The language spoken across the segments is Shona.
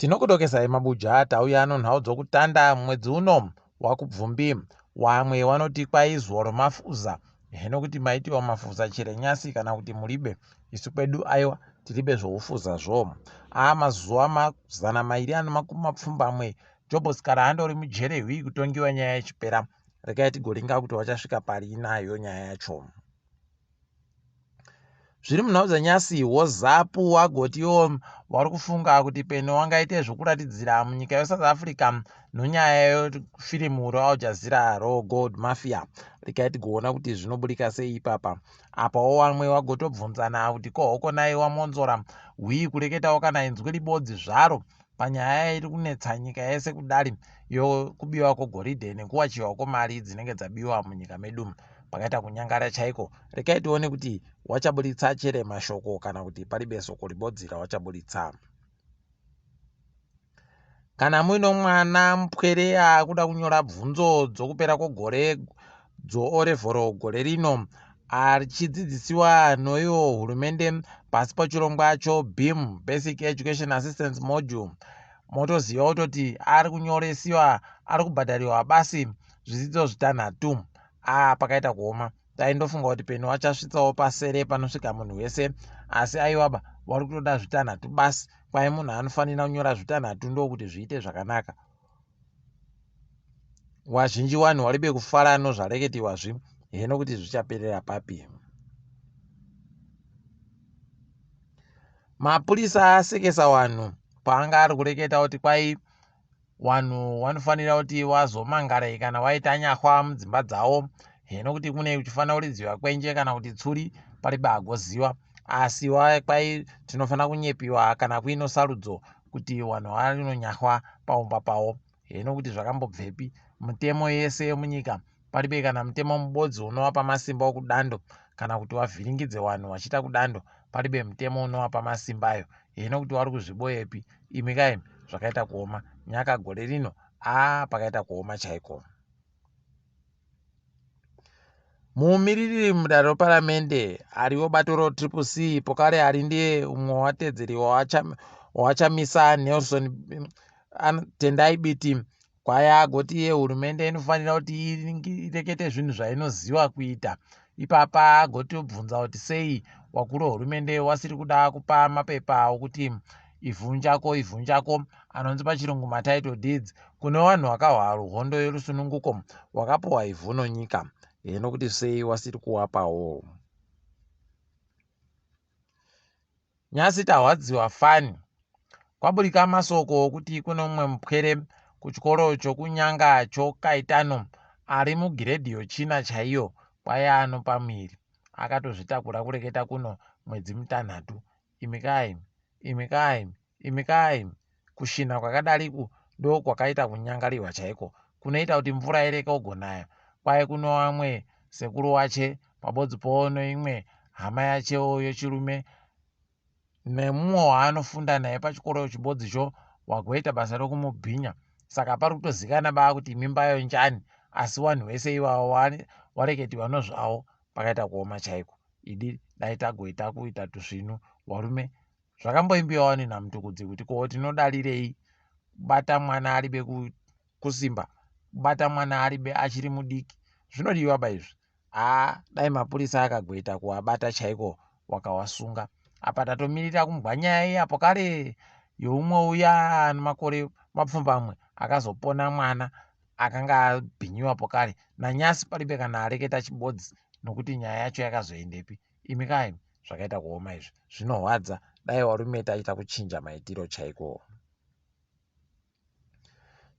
Tinokudokesai mabuja tauya nonhau dzokutanda mwedzi uno waKubvumbi. Wamwe wanoti kwai zuva romafuza heno kuti maitiwa mafuza chere nyasi kana kuti muribe. Isu kwedu aiwa tiribe zvoufuza zvo. Aa mazuva 270 Jobho Sikhala andori mujere hwii kutongiwa nyaya ichipera. Regai tigoringa kuti wachasvika pari nayo nyaya yacho. Zviri munhau dzanyasi, woZapu wagotiwo wari kufunga kuti peno wangaite zvokuratidzira munyika yeSouth Africa nonyaya yefirimu reAl Jazeera roGold Mafia. Regai tigoona kuti zvinoburika sei ipapa. Apawo wamwe wagotobvunzana kuti ko hokonai waMwonzora hwii kureketawo kana inzwi ribodzi zvaro panyaya iri kunetsa nyika yese kudari yokubiwa kwegoridhe nekuwachiwa kwemari dzinenge dzabiwa munyika medu. Pakaita kunyangara chaiko. Regai tione kuti wachaburitsa chere mashoko kana kuti paribe soko ribodzi rawachaburitsa. Kana muino mwana mupwere akuda kunyora bvunzo dzokupera kwegore dzoorevhoro gore rino achidzidzisiwa noiyo hurumende pasi pechirongwa choBEAM, Basic Education Assistance Module, motoziva kutoti ari kunyoresiwa ari kubhadhariwa basi zvidzidzo zvitanhatu. Aa pakaita kuoma. Dai ndofunga kuti Peni wachasvitsawo pasere panosvika munhu wese asi aiwaba wari kutoda zvitanhatu basi. Kwai munhu anofanira kunyora zvitanhatu ndokuti zviite zvakanaka. Wazhinji wanhu waribe kufara nozvareketiwa zvi heno kuti zvichaperera papi. Mapurisa asekesa wanhu paanga ari kureketa kuti kwai Wanhu wanofanira kuti wazomangarei kana waita nyahwa mudzimba dzawo heno kuti kune kuchifanira kuridziwa kwenje kana kuti tsuri paribe agoziwa asi kwai tinofanira kunyepiwa kana kuino sarudzo kuti wanhu wanonyahwa paumba pawo heno kuti zvakambobvepi mutemo yese yemunyika paribe kana mutemo mubodzi unowapa masimba okudando kana kuti wavhiringidze wanhu wachiita kudando paribe mutemo unowapa masimba ayo hino kuti wari kuzviboyepi imi kaimi zvakaita kuoma nyaka gore rino aa pakaita kuoma chaiko. Mumiririri mudare reparamende ariwo bato roTriple C pokare ari ndiye umwe watedzeri waChamisa Nelson Tendai Biti Kwaya agoti iye hurumende inofanira kuti irekete zvinhu zvainoziva kuita. Ipapa agotobvunza kuti sei wakuru wehurumende wasiri kuda kupa mapepa okuti ivhu njako ivhu njako anonzi pachirungu matitle deeds kune vanhu vakahwa hondo yerusununguko wakapuwa ivhu nonyika. Heno kuti sei wasiri kuwapawo. Nyasi tahwadziwa fani. Kwaburika masoko okuti kune umwe mupwere kuchikoro chokuNyanga choKaitano ari mugiredhi yochina chaiyo kwaiya anopamuviri akatozvitakura kureketa kuno mwedzi mitanhatu. Imi kaimi, imi kaimi, imi kaimi. Kushinha kwakadariku ndokwakaita kunyangariwa chaiko kunoita kuti mvura ireke kugonaya. Kwai kuno vamwe sekuru wache pabodzi powo noimwe hama yachewo yochirume nemumwe waanofunda naye pachikoro chibodzicho wagoita basa rokumubhinya. Saka pari kutozikana baa kuti mimbayo njani asi wanhu wese iwawo wareketiwa nozvawo pakaita kuoma chaiko. Idi dai tagoita kuita tusvinu warume Zvakamboimbiwa wani naMtukudzi kuti ko tinodarirei kubata mwana aribe kusimba, kubata mwana aribe achiri mudiki. Zvinodiwa ba izvi. Haa dai mapurisa akagoita kuwabata chaiko wakawasunga. Apa tatomirira kumbwa nyaya iya apo kare youmwe uya ane makore mapfumbamwe akazopona mwana akanga abhinyiwa pokare. Nanyasi paribe kana areketa chibodzi nokuti nyaya yacho yakazoendepi. Imi ka imi zvakaita kuoma izvi zvinorwadza dai warume taita kuchinja maitiro chaiko.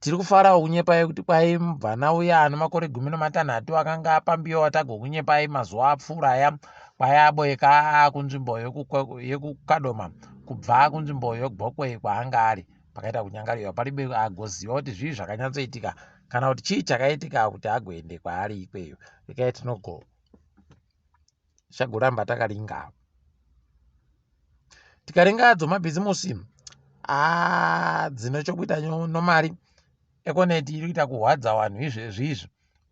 Tiri kufarawo kunyepai kuti kwai mubvana uya ane makore 13 akanga apambiwa tagokunyepai mazuva apfuura aya kwai aboeka akunzvimbo yekuKadoma kubva kunzvimbo yeGokwe kwaanga ari pakaita kunyangariwa paribe agoziva kuti zvii zvakanyatsoitika kana kuti chii chakaitika kuti agoende kwaari ikweyo rekai tinogo tichagoramba takaringa tikaringa dzomabhizimusi ah, dzine chokuita nomari econet iri kuita kuhwadza vanhu izvezvi izvi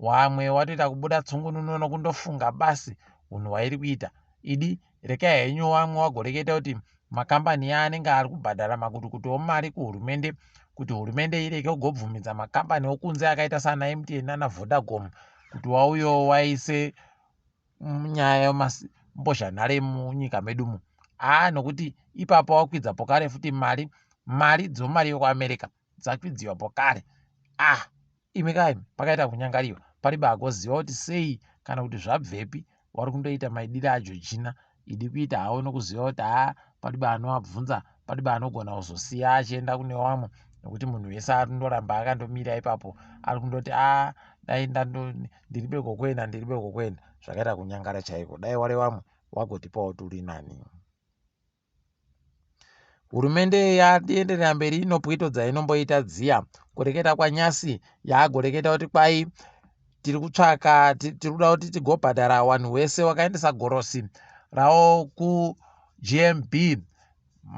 wamwe watoita kubuda tsungununo nokundofunga basi unhu wairi kuita idi rekai henyu wamwe wagoreketa kuti makambani yaanenge ari kubhadhara makutukutu omari kuhurumende kuti hurumende irege kugobvumidza makambani okunze akaita sana MTN nana Vodacom kuti wauyewo waise nyaya yemambozhanhare munyika medumu. Haa nokuti ipapo wakwidza pokare futi mari mari dzomari yokuAmerica dzakwidziwa pokare. Ah imi kaimi pakaita kunyangariwa paribe agoziva kuti sei kana kuti zvabvepi wari kundoita maidire aJojina idi kuita hawo nokuziva kuti haa paribe anoabvunza paribe anogona kuzosiya achienda kune wamwe nokuti munhu wese ari kundoramba akandomira ipapo ari kundoti a dai ndiribe kokuenda ndiribe kokuenda zvakaita kunyangara chaiko dai wari wamwe wagotipawo turi nani. Hurumende yaenderera mberi inopwito dzainomboita dziya. Kureketa kwaNyasi yaagoreketa kuti kwai tiri kutsvaka tiri kuda kuti tigobhadhara wanhu wese wakaendesa gorosi rawo kuGMB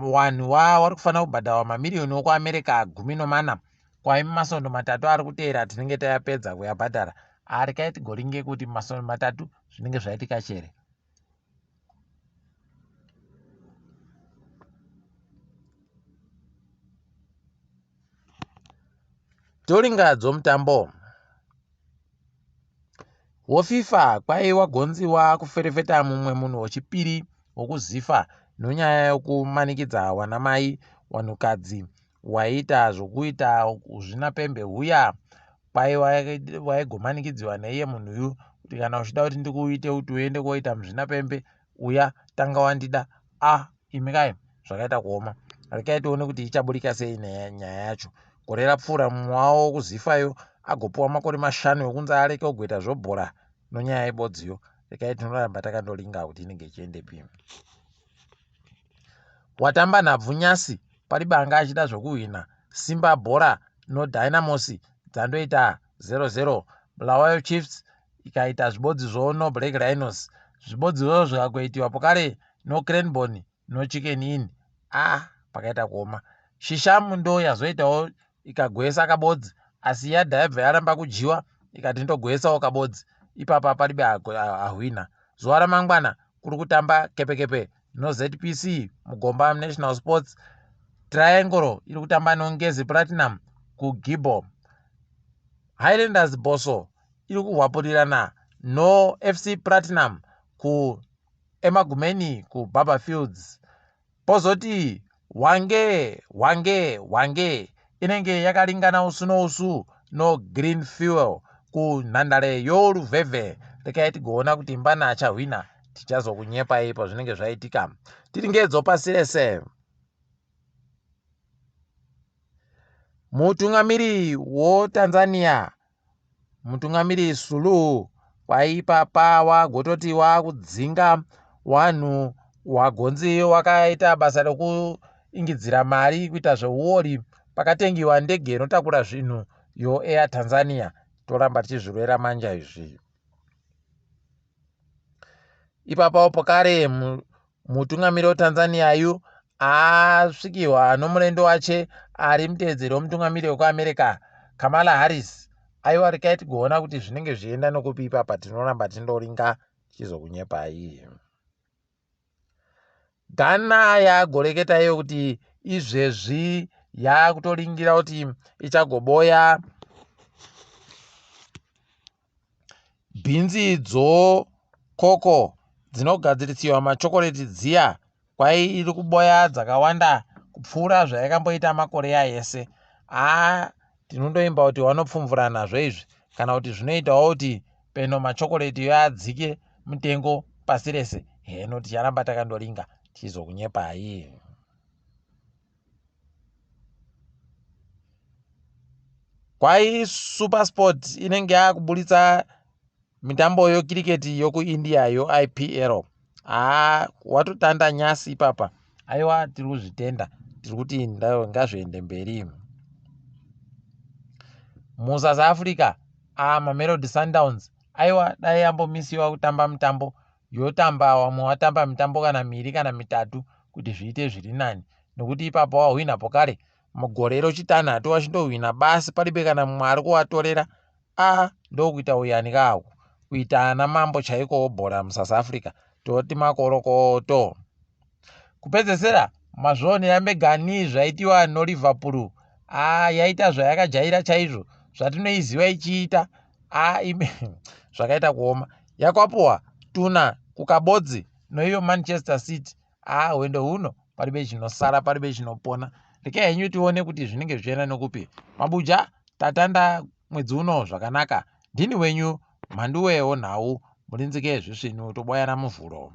wanhu wari kufanira kubhadharwa mamiriyoni okuAmerica 14 kwai mumasondo matatu ari kuteera tinenge tayapedza kuyabhadhara. Arikai tigoringe kuti mumasondo matatu zvinenge zvaitika chere. Toringa dzomutambo woFIFA kwaiwa gonziwa kuferefeta mumwe munhu wechipiri wokuZIFA nonyaya yokumanikidza wanamai wanhukadzi waiita zvokuita uzvinapembe huya kwai waigomanikidziwa neiye munhu uyu kuti kana uchida kuti ndikuite kuti uende koita muzvinapembe uya tanga wandida a ah, imi kai zvakaita kuoma rekai tione kuti ichaburika sei nyaya yacho gore rapfuura mumwe wavo wokuzifayo agopiwa makore mashanu ekunzi areke kugoita zvobhora nonyaya yebodziyo rekai tinoramba takandoringa kuti inenge ichiendepi Watamba nhabvu nyasi paribe anga achida zvekuhwina. Simba Bhora noDynamos dzandoita 0-0. Bulawayo Chiefs ikaita zvibodzizvo noBlack Rhinos. Zvibodzizvo zvikagoitiwa pokare noCranborne noChicken Inn. Ah, pakaita kuoma. Shisham ndo yazoitawo ikagwesa kabodzi asi yadha yabva yaramba kudyiwa ikati ndogwesawo kabodzi. Ipapa paribe ahwina. Zuva ramangwana kuri kutamba Kepekepe noZPC mugomba muNational Sports. Triangle iri kutamba noNgezi Platinum kuGibbo. Highlanders Bosso iri kuhwapurirana noFC Platinum kuEmagumeni kuBarbourfields. Pozoti Hwange, Hwange, Hwange inenge yakaringana usu nousu noGreen Fuel kunhandare yoLuvhevhe. Rekai tigoona kuti mbana achahwina. Tichazokunyepai pazvinenge zvaitika. Tiri ngedzo pasi rese. Mutungamiri woTanzania Mutungamiri Suluhu kwaipapa wagototi wakudzinga wanhu wagonzi wakaita basa rekuingidzira mari kuita zveuori pakatengiwa ndege inotakura zvinhu yoAir Tanzania. Toramba tichizvirwera manja izvi. Ipapawo pokare Mutungamiri weTanzania yu asvikiwa nomurendo wache ari mutevedzeri wemutungamiri wekuAmerica Kamala Harris. Aiwa rekai tigoona kuti zvinenge zvichienda nokupi ipapa tinoramba tindoringa tichizokunyepai. Ghana yagoreketa iyo kuti izvezvi yakutoringira kuti ichagoboya Bhinzi dzo koko dzinogadzirisiwa machokoreti dziya kwai iri kuboya dzakawanda kupfuura zvayakamboita makore ayese. Haa tinondoimba kuti wanopfumvura nazvo izvi kana kuti zvinoitawo kuti peno machokoreti yo adzike mutengo pasi rese heno ticharamba takandoringa tichizokunyepai. Kwai SuperSport inenge yakuburitsa mitambo yokiriketi yokuIndia yoIPL. Haa watotanda nyasi ipapa. Aiwa tiri kuzvitenda tiri kuti ngazviende mberi. MuSouth Africa ah, Mamelodi Sundowns aiwa dai yambomisiwa kutamba mutambo yotamba wamwe watamba mitambo kana miiri kana mitatu kuti zviite zviri nani nokuti ipapo wahwina pokare mugore rochitanhatu wachindohwina basi paribe kana mumwe ari kuwatorera a ndokuita uyani kaku kuita ana mambo chaiko wobhora musouth africa toti makorokoto kupedzesera Mazvionera megani zvaitiwa noLiverpool. Ah, yaita zvayakajaira chaizvo zvatinoiziva ichiita. Ah, imi zvakaita kuoma. Yakwapuwa tuna kukabodzi noiyo Manchester City. Ah, hwendo huno paribe chinosara, paribe chinopona. Rekai henyu tione kuti zvinenge zvichienda nokupi. Mabuja tatanda mwedzi uno zvakanaka. Ndini wenyu Mhanduwe wonhau murinzike zvisvinu toboyana muvhuro.